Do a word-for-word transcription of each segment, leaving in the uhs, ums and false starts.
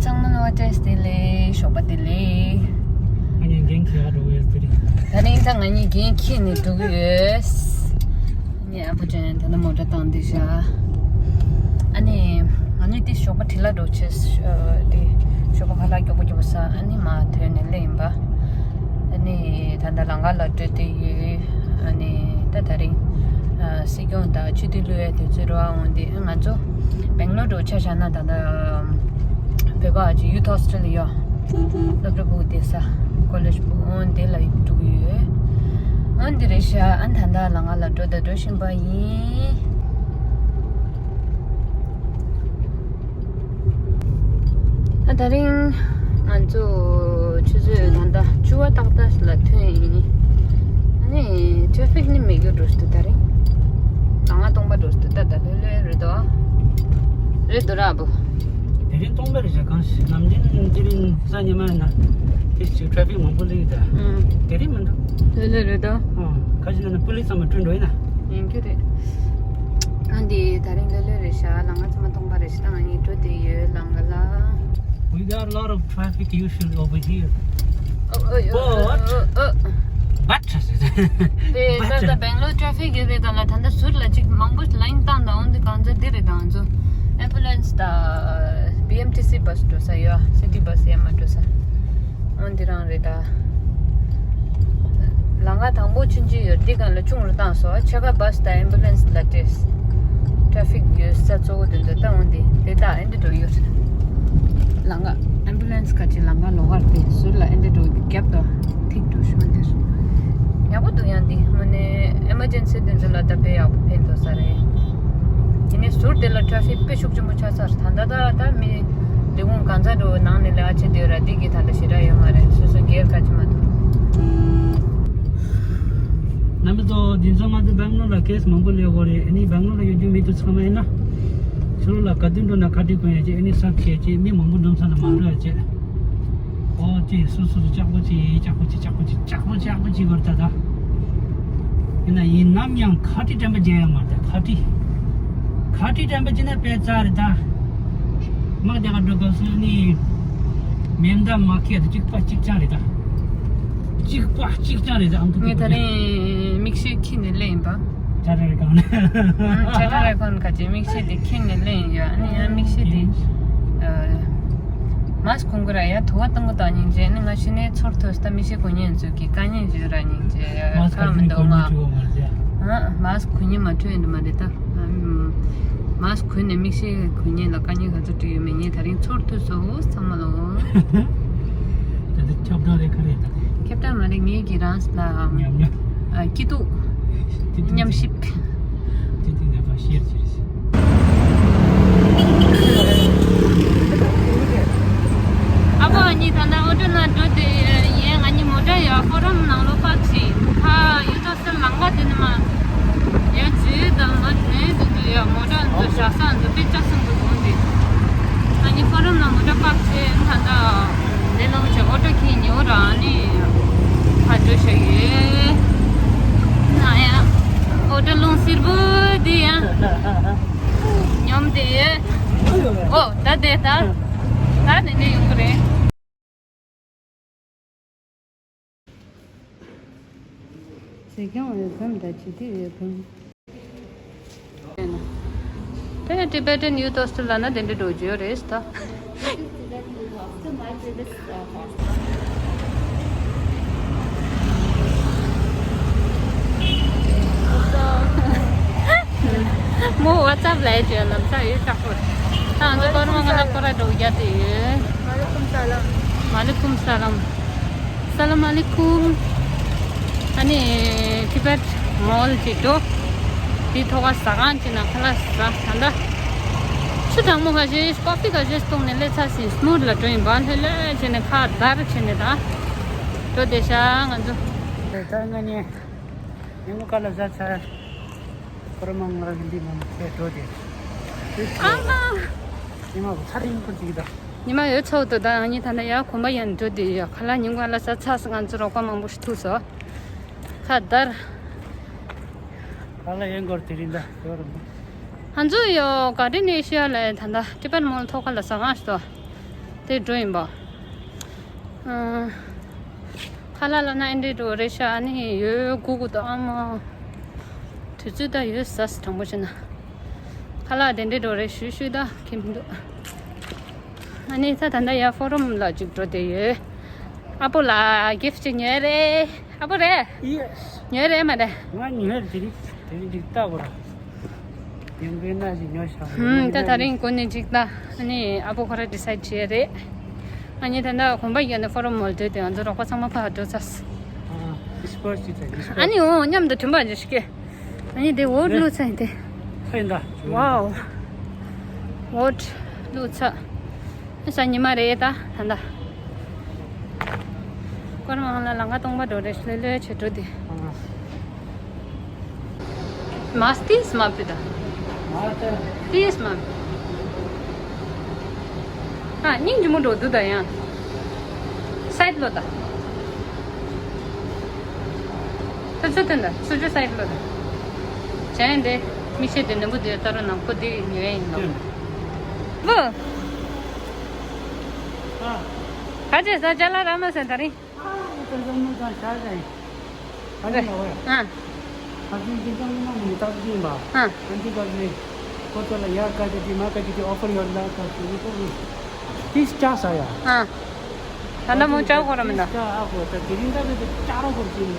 ཚང་མ་ལ་བཀྲ་ཤིས་བདེ་ལེགས། ཞོགས་པ་བདེ་ལེགས། ང་གཉིས་འགན་འཁྱེར་འགྲོ་གི་ཡོད་དེ་རིང་། ད་རིང་ད་ང་གཉིས་འགན་འཁྱེར་ནས་འགྲོ་གི་ཡོད། ངའི་ཨ་ཕོ་ཅན་ད་ལྟ་མོ་ཊ་བཏང་བསྡད་ཤག་ཨ་ནི་ང་གཉིས་དེ་ཞོགས་པ་བྲེལ་ལ་འགྲོ་ཆེ། དེ་ཞོགས་པ་ཁ་ལག་མགྱོགས་པོ་མགྱོགས་པོ་ཟ། ཨ་ནི་མར་ཐོན་ནས་སླེབས་ཡིན་པ། ཨ་ནི་ད་ལྟ་ལམ་ཁ་ལ་འགྲོ་བསྡད་ཡོད། ཨ་ནི་ད་ད་རིང་ཨ་སྲིད་སྐྱོང་དང་སྤྱི་འཐུས་གླུ་བའི་དུས་ཚོད་རོ་ཨ་འོང་དེ། ང་ཚོ་སྦེང་ལོར་འགྲོ་ཆ་བཞག་ན་ད་ལྟ་བོད་པ་ཅིག་ཡུ་ཐི་ཧོ་སི་ཊེལ་ཡོད། སློབ་གྲྭ་སྤུ་གུ་བསྡད་ས་ཀོ་ལེཇ་སྤུ་གུ་འོང་དེ་ལ་འགྲོ་གི་ཡོད། ཨ་འདི་རེད་ཤག་ཨ་ད་ལྟ་ལམ་ཁ་ལ་འགྲོ་དང་འགྲོ་བཞིན་པ་ཡིན། ཨ་ད་རིང་ང་ཚོ་ཆུ་ཚོད་ད་ལྟ་བཅུ་པ་ཏག་ཏག་ལ་ཐོན་ཡིན། ཨ་ནི་ཊེ་ཕིག་ནི་མེད་རྒྱུ་འགྲོ་སྲིད་འདུག་ད་རིང་ལམ་ཁ་སྟོང་པ་འགྲོ་སྲིད་འདུག་ད་ད་ལྷོད་ལྷོད་རེད་དོ། རེད་འདུག་ར་བུ། དེ་རིང་སྟོང་པ་རེད་ཤག་གང་ཞིག་ནམ་རྒྱུན་དེ་རིང་གཟའ་ཉི་མ་ཡིན་ན་དེ་ཞིག་ཊེ་ཕིག་མང་པོ་སླེབས་ཀྱི་འདུག་ཨང་། དེ་རིང་མི་འདུག་ལྷོད་ལྷོད་རེད་དོ། ཨང་། ཁ་ཅིག་ན་ན་པུ་ལིས་ཚང་མ་བསྐྲུན་འགྲོ་ཡིན་ན། ཡིན་རྒྱུ་རེད། ཨ་འདི་ད་རིང་ལྷོད་ལྷོད་རེད་ཤག་ལམ་ཁ་ཚང་མ་སྟོང་པ་རེད་ཤག་ད་ང་གཉིས་འགྲོ་བསྡད་ཡོད་ལམ་ཁ་ལ། We got a lot of traffic issues over here. ཨོ་ཨོ་ཨོ་ཨོ་ཨོ། But དེ་ད་ད་སྦེང་ལོར་ཊེ་ཕིག་ཡོད་པའི་སྒང་ལ་ད་ལྟ་ཟུར་ལ་ཅིག་མང་པོ་ལའིན་བཏང་དང་འོང་དེ་གང་ཚོད་འདི་རེད་དང་ཚོ། ཨེམ་བུ་ལན་སི་དང་བི་ཨེམ་ཊི་སི་བྷ་སི་འགྲོ་ས་ཡོད། སི་ཊི་བྷ་སི་ཡང་མ་འགྲོ་ས། འོང་འདི་རང་རེད་ད། ལམ་ཁ་དང་པོ་ཆུང་ཆུང་ཡོད་འདི་སྒང་ལ་ཆུང་རུ་བཏང་སོང་། ཕྱེད་ཀ་བྷ་སི་དང་ཨེམ་བུ་ལན་སི་ལ་སྤྲད། ཊེ་ཕིག་ཡོད་ས་གཙོ་བོ་དེ་ཚོ་ད་འོང་དེ་དེ་དག་ཨེ་འདྲ་འགྲོ་ཡོད་རེད། ལམ་ཁ་ཨེམ་བུ་ལན་སི་ཁ་ཅིག་ལམ་ཁ་ལོགས་ཀར་དེ་ཟུར་ལ་ཨེ་འདྲ་འགྲོ་རྒྱབ་དང་ཐིག་འགྲོ་ཤོར་འདི་སོང་། ཡག་པོ་འདུག་ཡང་འདི་དངོས་གནས་ཨེ་མར་ཇེན་སི་དེ་ཚོ་ལ་ད་དཔེ་ཡག་པོ་ཕན་ཐོགས་ས་རེད། དེ་ནས་ཟུར་དེ་ལ་ཊེ་ཕིག་དཔེ་ཤུགས་ཆེན་པོ་ཆགས་ཚར། ད་ད་ད་ད་མི་འདི་གུང་གང་ཚ་འགྲོ་ནང་ནས་ལས་ཀ་བྱེད་དུས་ར་འདི་གི་ད་ལྟ་ཞེ་དྲག་ཡོད་མ་རེད། སོ་སོ་སྒེར་ཁ་ཅིག་མ་གཏོགས། རྣམ་པ་ཚོ་དེང་སང་ང་ཚོ་སྦེང་ལོར་ལ་ཀེ་སི་མང་པོ་སླེབས་ཡོད་རེད། ཨ་ནི་སྦེང་ལོར་ལ་ཡོད་རྒྱུ་མེད་དུ་ཚང་མ་ཡིན་ན། ཕྱི་ལོགས་ལ་ག་དུས་འགྲོ་ན་ག་དུས་གོན་ཡ་ཅེ། ཨ་ནི་སབ་ཁྱེར་ཅེ། མི་མང་པོ་འགྲོ་ས་ལ་མ་འགྲོ་ཡ་ཅེ། ཨོ་ཅེ་སོ་སོ་སོ་ལྕགས་པོ་ཅེ་ལྕགས་པོ་ཅེ་ལྕགས་པོ་ཅེ་ལྕགས་པོ་ལྕགས་པོ་ཅེ་བར་ད་ད། ཡིན་ན་ཡིན་ནམ་ཡང་ཁ་ཏི་དྲན་པ་བརྗེད་ཡ་མ་རེད་ད། ཁ་ཏི་ཁ་ཏི་དྲན་པ་བརྗེད་ན་དཔེ་རྩ་རེད་ད། དམག་རྒྱག་ག་འགྲོ་སྐབས་སུ་ནི་མེ་མདའ་མ་ཁྱེར་ད་གཅིག་པ་གཅིག་རྐྱང་རེད་ད། གཅིག་པ་གཅིག་རྐྱང་རེད་ད། ཨམ་ཐུག་ངས་ད་རིང་མིག་ཤེལ་འཁྱེར་ནས་སླེབས་ཡིན་པ། ཁྲ་ཁྲ་རེད་གང་ན། ཁྲ་ཁྲ་རེད་གང་ཁ་ཅིག་མིག་ཤེལ་དེ་འཁྱེར་ནས་སླེབས་ཡིན་ཡ། ཨ་ནི་ཡང་མིག་ཤེལ་དེ་ཨ། མཱ་སི་ཁུ་གོན་གི་ར་ཡ། དུ་བ་བཏང་གི་དང་སྙིང་རྗེ། ཨ་ནི་ང་ཤི་ནས་ཚོར་ཐུབ་སྟབས་མིག་ཤེལ་གོན་མཁན་ཚོས་ཀྱི་དཀའ་ངལ་བརྗོད་ར་སྙིང་རྗེ། ཁ་མི་འདུག་ང་། ཨ་མཱ་སི་ཁུ་གོན་མཁན་མ་འཕྲོད་ཡིན་དུ་མ་རེད་ད། མཱ་སི་ཁུ་གོན་ནས་མིག་ཤེལ་གོན་མཁན་ལ་དཀའ་ངལ་ག་ཚོད་འཕྲད་ཡོད་མེད་ངས་ད་རིང་ཚོར་ཐུབ་སོང་ཚང་མ་ལོ། ད་ལྟ་ཁྱབ་བསྒྲགས་རེད་ག་རེད་ད། ཁྱབ་བསྒྲགས་མ་རེད། ངས་ཀྱི་རང་ལ་ཉམས་ཉམས། ཨ་སྐྱིད་སྡུག་སྐྱིད་སྡུག་མཉམ་གཤིབ། སྐྱིད་སྡུག་མཉམ་པ་ཤེར་བྱེད་རེད། ཨ་ཕོ་ཨ་ནི་ད་ལྟ་ཨོ་ཊོ་ནང་འགྲོ་དེ་ཡིན། ང་གཉིས་མོ་ཊ་ཡ་ཕོ་རམ་ནང་ལོགས་པར་བྱས། ཁ་ཡོད་ཚོ་སེམས་ལང་པ་དེ་ནི་མ། ཡ་ཇུས་དང་ང་དོན་དུ་དུ་ཡ་མོ་ཊ་འདི་བཞག་ས་འདི་དཔེ་ལྕགས་སྲིན་པོ་དོན་དེ། ང་གཉིས་ཕོ་རམ་ནང་མོ་ཊ་པག་བྱས་ད་ལྟ་འདི་ལོང་ཆེ་ཨོ་ཊོ་ཁྱེར་ཉོ་ར་ནི་ཕ་འགྲོ་ཤ་ཡོད། ན་ཡ་ཨོ་ཊོ་ལོང་སེར་པོ་འདི་ཡ་ཉོམ་དེ་ཡོད། ཨོ་ད་དེ་ད་ད་ནི་ནི་ཡོང་གི་རེད། ཟེར་ཀྱང་འོས་འཚམ་འདྲ་ཅི་དེ་འོས་འཕུང་། དེ་ནས་Tibetan Youth Hostel ལ་ན་དེ་འདྲ་འགྲོ་རྒྱུ་རེད་ད། མོ་WhatsApp ལ་བྱོས་ལམ་སང་ཡོད་ཀྱག་པོ། ད་ང་ཚོ་སྐོར་མ་ང་ལ་སྐོར་ར་འགྲོ་རྒྱུ་དེ་ཡོད། མ་ལེ་ཀུམ་སལམ། མ་ལེ་ཀུམ་སལམ། སལམ་ཨ་ལེ་ཀུམ། ཨ་ནི་ཊི་བེཊ་མོལ་གྱི་འགྲོ། དེའི་ཐོག་ཁ་ཟ་ཁང་གི་ནང་ཁ་ལག་ཟ། ད་ལྟ་ཆུ་གྲང་མོ་ཁ་ཤས་ཀོ་ཕི་ཁ་ཤས་བཏུང་ནས་སླེབས་ཚར་ཟིན། སྨུག་ལ་འགྲོ་ཡིན་པ། ལྷོད་ལྷོད་བྱས་ནས་ཁ་བརྡར་བྱས་ནས་ད་འགྲོ་བསྡད་ཤག་ང་ཚོ། ད་ང་ནི་ཉིན་མོ་ཁ་ལག་ཟ་ཚར། སྐོར་མ་ང་རང་འདི་མ་མ་ཁའི་འགྲོ་དེ། ཨ་མ། ཉི་མ་ཚ་རིང་པོ་ཅིག་ད། ཉི་མ་ཡོད་ཚོད་དུ་ད་ང་གཉིས་ད་ནས་ཡར་གོམ་པ་ཡར་འགྲོ་དེ་ཡོད། ཁ་ལག་ཉིན་གང་ལ་ཟ་ཚར་སོང་། ང་ཚོ་རོགས་པ་མང་པོ་ཞིག་ཐུག་སོང་། ཁ་བརྡར། ཁ་ལག་ཡན་སྐོར་དེ་རིང་ད་ཡོད་རུང་། ང་ཚོ་ཡོད་ག་རེ་ནས་ཤི་ཡ་ལ་ད་ད་ཊི་བེཊ་མོལ་ཐོག་ཁ་ལ་ཟ་ཁང་ཞིག་འདུག་དེ་འགྲོ་ཡིན་པ། ཨ། ཁ་ལག་ལ་ན་ཨེ་འདྲས་འགྲོ་རེད་ཤག་ཨ་ནི་ཡོད་སྒུག་དགོས་འདུག་ཨ་མ། དུས་ཚོད་ད་ཡོད་ས་སི་དྲང་པོ་བཤད་ན། ཁ་ལག་དེ་འདྲས་འགྲོ་རེད་ཞུ་ཞུ་ད་ཁྱིམ་དུ། ཨ་ནི་ད་ད་ལྟ་ཡ་ཕོ་རུམ་ལ་ཅིག་འགྲོ་བསྡད་ཡོད། ཨ་པོ་ལ་གིཕ་ཅིག་ཉོས་རེད། ཨ་པོ་རེད། Yes. ཉོས་རེད་མ་རེད། ང་ཉོས་རེད། དེ་རིང་དེ་རིང་ཅིག་ལྟ་དགོས་ར། ཡང་དཔེར་ན་ཞིག་ཉོ་ཤག་ཧུམ། ད་ད་རིང་གོ་ནས་ཅིག་ལྟ། ཨ་ནི་ཨ་པོ་ཁོ་ར་ཌི་སའིཌ་བྱས་རེད། ཨ་ནི་ད་ལྟ་གོམ་པ་བརྒྱབ་ནས་ཕོ་རུམ་མོལ་དུས་དེ་ང་ཚོ་རོགས་པ་ཚང་མ་ཕར་འགྲོ་ཚར། ཨ། ཨིས་པར་ཅིག་ཚ་ཨིས་པར། ཨ་ནི་འོ་མཉམ་དུ་མཐུན་པ་ཅིག་ཤིག་ཨ་ནི་དེ་འོ་ལུ་ཚ་ཡིན་དེ། ཨེ་ད། Wow. འོ་ལུ་ཚ། ཨེ་ས་ཉི་མ་རེད་ད་ད་ད། སྐོར་མང་ལ་ལང་ཀ་སྟོང་པ་འགྲོ་རེད་ལེ་ལེ་བྱེད་འགྲོ་དེ། ཨ། མཱསི་ཏིས་མ་ཕུད་ད། མཱསི་ཏིས་མ། ཨ། སྙིང་རྗེ་མོ་འགྲོ་འདུག་ད་ཡང་། སའིཌ་ལོ་ད། ད་ཚུར་ཐོན་ད་ཚུར་ཅུ་སའིཌ་ལོ་ད། བྱས་འདི་མིག་ཤེལ་དེ་ནོར་བུ་དེ་ལྟ་རོགས་གནང་ཁོ་དེ་ཉོ་ཡ་ཡིན་ནོ། བུ། ཨ། ག་ཅེ་ས་ཅ་ལག་རག་མ་སོང་ད་རིང་། ཨ། ད་ད་མོ་ད་ཤ་ཟ་ཡིན། ཨ་ནི་ཡ་ཝེ། ཨ། ཁ་སང་ཅིག་ཀྱང་མ་མི་རྟག་ཅིག་ཡིན་པ། ཨ། ཨན་ཏི་ཀ་ནི་ཁོ་ཚོ་ལ་ཡ་ཀ་ཅི་ཅི་མ་ཀ་ཅི་ཅི་ཨོ་ཕར་ཡོད་ལ་ཀ་ཅི་ཅི་ཁོ་གི་ཏིས་ཅག་ས་ཡ། ཨ། ད་ལྟ་མོ་ཅག་ཁོ་ར་མི་འདུག་ཏིས་ཅག་ཨ་ཁོ་ད་དེ་རིང་ད་དེ་ཅག་རོ་ཁོ་ཅི་ཡིན་ཡ།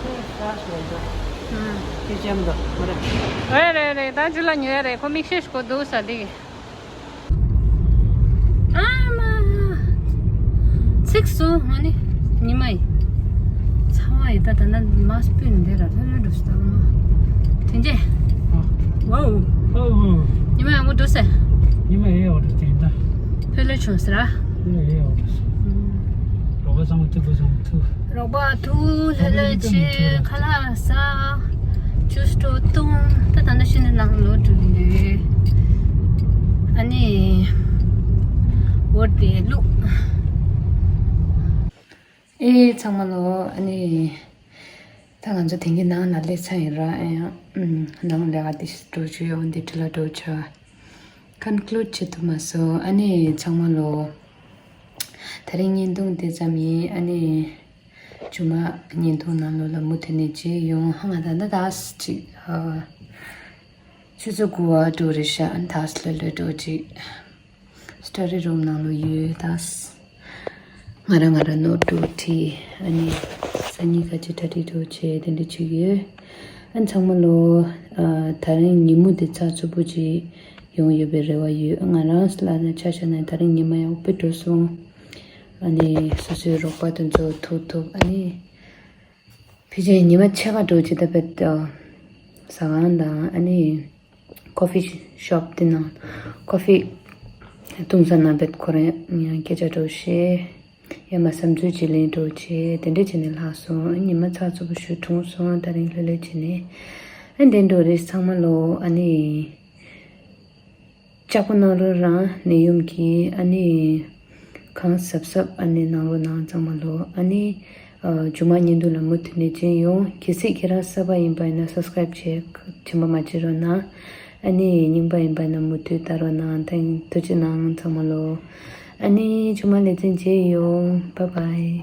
ཏིས་ཅག་ས་ཡ་ད། ཨུམ། ཏིས་ཅག་མི་འདུག་མ་རེད། རེད་རེད་རེད། ད་ཅི་ལ་ཉོ་ཡ་རེད། ཁོ་མིག་ཤེལ་ཞིག་གོ་འདུག་ས་དེ་གི། ཨ་མ། ཚིག་སོང་ཨ་ནི། ཉི་མ་ཡིན། ཚ་བ་ཡིན་ད་ད་ན་མ་སྤུན་འདི་ར་ལྷོད་ལྷོད་འགྲོ་སི་ད་ཨ་མ། དེ་འདྲས། ཨ། ཝའོ། ཨོ། ཉི་མ་ཡང་མོ་འགྲོ་སེ། ཉི་མ་ཡེ་ཡོ་འགྲོ་དེ་ད། ལྷོད་ལྷོད་བྱུང་ཟེར་ར། ཉི་མ་ཡེ་ཡོ་འགྲོ་སེ། ཨུམ། རོགས་པ་ཚང་མ་ཐུག་པ་ཚང་མ་ཐུག་རོགས་པ་ཐུག་ལྷོད་ལྷོད་བྱེད་ཁ་ལག་ཟ། ཇུས་འགྲོ་བཏུང་། ད་ད་ནང་བཞིན་ནང་ལོག་འགྲོ་གི་ཡོད། ཨ་ནི། འོ་དེ་ལུག་ཨེ་ཚང་མ་ལོ་ཨ་ནི། ད་ང་ཚོ་དེང་གི་ནང་ལ་སླེབས་ཚར་ཡིན་ར་ཨེ་ཡང་། ནང་ལས་ཀ་དེ་འགྲོ་རྒྱུ་ཡོད་འདི་འདྲ་ལ་འགྲོ་ཆ། ཀོན་ཀླུཌ་བྱེད་ཐུབ་མ་སོང་ཨ་ནི་ཚང་མ་ལོ། ད་རིང་བརྙན་ཐུང་དེ་ཙམ་ཡིན། ཨ་ནི། ཇུ་མ་བརྙན་ཐུང་ནང་ལོགས་ལ་མུ་མཐུད་ནས་མཇལ་ཡོང་། ཧ་ང་ད་ད་ད་ཅིག་ཨ། ཆུ་ཚོད་དགུ་པ་འགྲོ་རེད་ཤག་ཨ་ནི་ད་ལྷོད་ལྷོད་འགྲོ་ཅིག་སི་ཊ་ཌི་རུམ་ནང་ལོགས་ཡོད་ད། ང་རང་ང་རང་ནོ་ཊི་འགྲོ་བྲིས། ཨ་ནི་སང་ཉིན་ཁ་ཅིག་གྲ་སྒྲིག་འགྲོ་བྱས་དེ་འདྲ་བྱེད་ཀྱི་ཡོད། ཨ་ནི་ཚང་མ་ལོ། ཨ། ད་རིང་ཉིན་མོ་དེ་ཚགས་ཚུད་པོ་ཅིག་ཡོང་ཡོད་པའི་རེ་བ་ཡོད། ང་རང་ལ་ནི་ཆ་བཞག་ན་ད་རིང་ཉི་མ་ཡག་པོ་འགྲོ་སོང་། ཨ་ནི་སོ་སོའི་རོགས་པ་དེ་ཚོ་ཐུག་ཐུབ། ཨ་ནི་ཕལ་ཆེར་ཉི་མ་ཕྱེད་ཀ་འགྲོ་ཅི་ད་བེད་ཟ་ཁང་དང་ཨ་ནི་ཀོ་ཕི་ཤོབ་དེ་ནང་ཀོ་ཕི་བཏུང་ས་ནང་བེད་ཁོ་རང་ཡང་སྐད་ཆ་འགྲོ་ཤེས། ཡང་མ་བསམ་ཚུལ་ཅིག་ལེན་འགྲོ་བྱེད་དེ་འདྲ་བྱས་ནས་ལྷག་སོང་། ཉི་མ་ཚགས་ཚུད་པོ་ཞིག་གྲོངས་སོང་། ད་རིང་ལྷོད་ལྷོད་བྱས་ནས་ཨ་འདྲ་འགྲོ་རེད། ཚང་མ་ལོ་ཨ་ནི། ལྕགས་པོ་གནང་རོགས་རང་ནད་ཡམས་ཀྱིས་ཨ་ནི། གང་གཟབ་གཟབ་ཨ་ནི་གནང་རོགས་གནང་ཚང་མ་ལོ། ཨ་ནི། ཨ། མཇུག་མ་བརྙན་ཐུང་ལ་མུ་མཐུད་ནས་མཇལ་ཡོང་། གལ་སྲིད་ཁྱེད་རང་གསར་པ་ཡིན་པ་ཡིན་ན་སབ་སི་ཀ་རའིབ་བྱེད་བྱེད་པ་མ་བརྗེད་རོགས་གནང་། ཨ་ནི་རྙིང་པ་ཡིན་པ་ཡིན་ན་མུ་མཐུད་ལྟ་རོགས་གནང་། ཐེངས་ཐུགས་རྗེ་གནང་ཚང་མ་ལོ། ཨ་ནི་མཇུག་མ་ལེ་ཚན་མཇལ་ཡོང་། བཱའི་བཱའི།